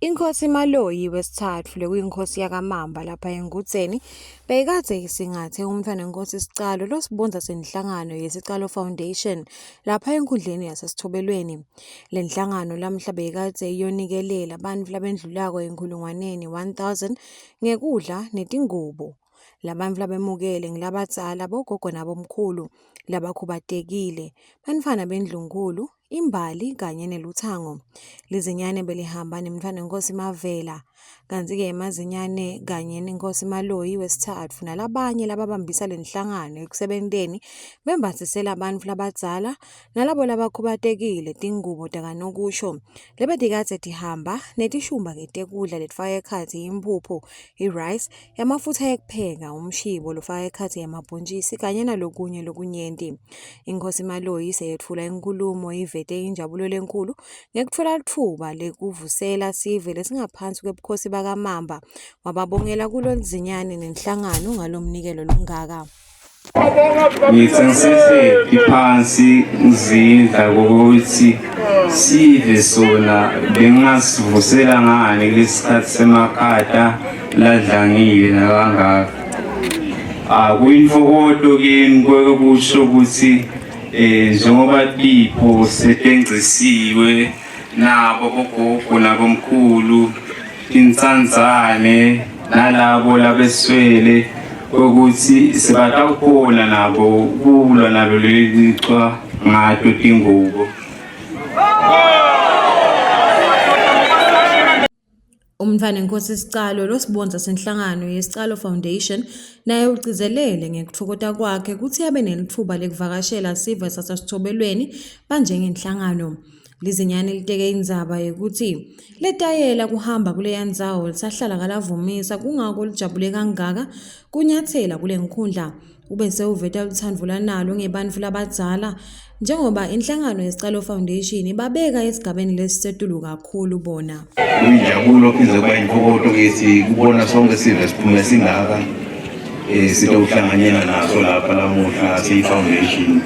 Inkhosi Maloyi wesitsatfu lekuyinkosi yakaMamba lapha eNgudzeni beyikadze isingathe umntfwanenkhosi Sicalo losibondza senhlangano yeSicalo Foundation lapha enkhundleni yaseSitfobelweni. Lenhlangano lamhla beyikadze iyonikelela bantfu labendlulako enkhulungwaneni 1000 ngekudla netingubo. Labantfu labemukele ngilabadzala, bogogo nabomkhulu, labakhubatekile, bantfwana bendlunkhulu, imbali kanye nelutsango. Lizinyane belihamba nemntfwanenkhosi Mavela, kantsi-ke emazinyane kanye nenkhosi Maloyi wesitsatfu nalabanye lababambisa lenhlangano ekusebenteni bembatsisela bantfu labadzala nalabo labakhubatekile tingubo takanokusho lebetikadze tihamba netishumba-ke tekudla letifaka ekhatsi imphuphu, i-rice, emafutsa ekupheka, umshibo lofaka ekhatsi emabhontjisi kanye nalokunye lokunyenti. Inkhosi Maloyi seyetfula inkhulumo ivete injabulo lenkhulu ngekutfola litfuba lekuvusela sive lesingaphansi kwebukhosi bakaMamba, wababongela kulo lizinyane nenhlangano ngalomnikelo longaka. Ngithi ngisehleti phansi ngizindla kokuthi sive sona bengingasivusela ngani kulesikhathi semakhata ladlangile nakangaka. Akuyintokoto kimi kusho ukuthi njengoba tipho setengcisiwe nabo bogogo nabomkhulu intsandzane nalabo labeswele ukuthi sebatawukhona nabo kulwa nalo leli lichwa ngato tingubo. Umntfwanenkosi Sicalo losibondza senhlangano yeSicalo Foundation naye ugcizelele ngekutfokota kwakhe kutsi abe nelitfuba lekuvakashela sive saseSitfobelweni banjengenhlangano. Lizinyane liteke indzaba yekutsi letayela kuhamba kuleya ndzawo lisahlala kaLavumisa kungako lijabule kangaka kunyatsela kule nkhundla. Ube sewuveta lutsandvo lanalo ngebantfu labadzala njengoba inhlangano yeSicalo Foundation ibabeka esigabeni lesisetulu kakhulu bona. Kuyinjabulo phindze kuba yintokoto kithi kubona sonke sive siphume singaka sitowuhlanganyela naso lapha lamuhla siyi-foundation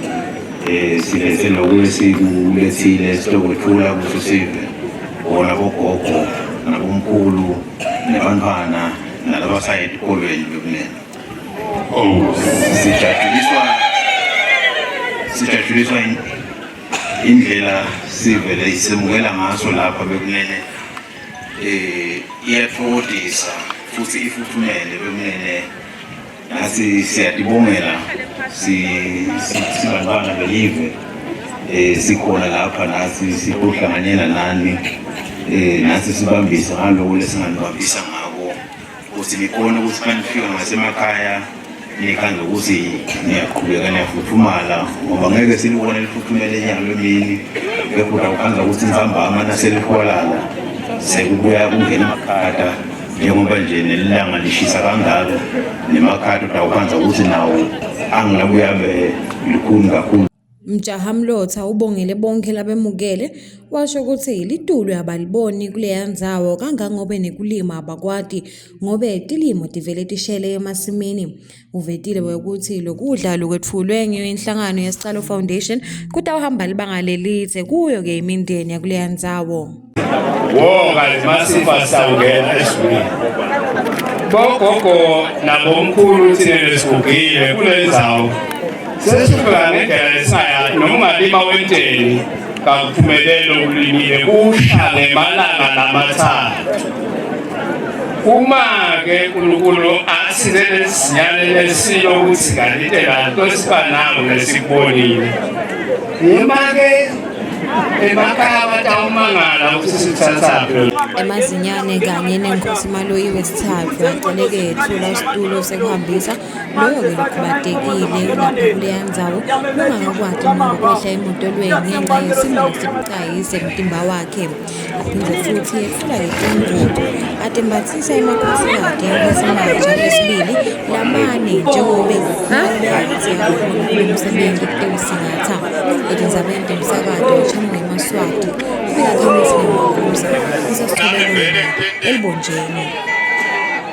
silethe loku esikulethile sitokwetfula kuso sive bona bogogo nabomkhulu nebantfwana nalabasaye etikolweni bekunene. Oh, sijabuliswa sijabuliswa indlela sive leyisemukela ngaso lapha bekunene iyatfokotisa futhi ifuthumele bekunene. Nathi siyatibongela sibantwana belive sikhona lapha nathi sitohlanganyela nani nathi sibambise ngaloko lesinganibambisa ngako ukuthi nikhone ukuthi manifika ngasemakhaya nikhandle ukuthi niyaqhubeka niyafuthumala ngoba ngeke silibone lifuthumele enyanga emini kepha utawukhandza ukuthi ntsambama naselihwalala sekubuya kungena amakhata njengoba nje nelilanga lishisa kangaka nemakhata utawukhandza ukuthi nawo angilabuya abe lukhuni kakhulu. Mjaha Mlotha ubongele bonke labemukele washo kutsi litulu abaliboni kuleya ndzawo kangangobe nekulima abakwati ngobe tilimo tivele tishele emasimini. Uvetile wekutsi lokudla lokwetfulwe ngiyo inhlangano yeSicalo Foundation kutawuhamba libanga lelidze kuyo-ke imindeni yakuleya ndzawo. Woka masifa sawungena ezulwini. Bogogo nabomkhulu thina lesigugile kule ndzawo sesifika ngendlela lesingayati noma ungalima wenteni kakuphumeleli ukulimile kusha ngemalanga lamathathu. Uma-ke uNkulunkulu asize lesizinyane lesilo ukuthi ngalitela nto siba nako lesikubonile. Noma-ke emakhaya batawumangala ukuthi sithathaphi. Emazinyane kanye nenkosi Maloyi wesithathu aceleke etfula situlo sekuhambisa loyo-ke lokhubatekile lapha kuleya ndzawo longakakwati noma kwehla emotolweni ngenxa yesimo lesibucayi semtimba wakhe. Aphindze futhi etfula-ke tingubo atembatsisa emakhosikati enkhosi Maja wesibili lamane njengobe bekadze akhona kulo msebenzi kutewusingatha. Etindzabeni temsakato uchamuka emaSwati ubeka Khanyisile Mabuza usesitfobelweni eLubonjeni.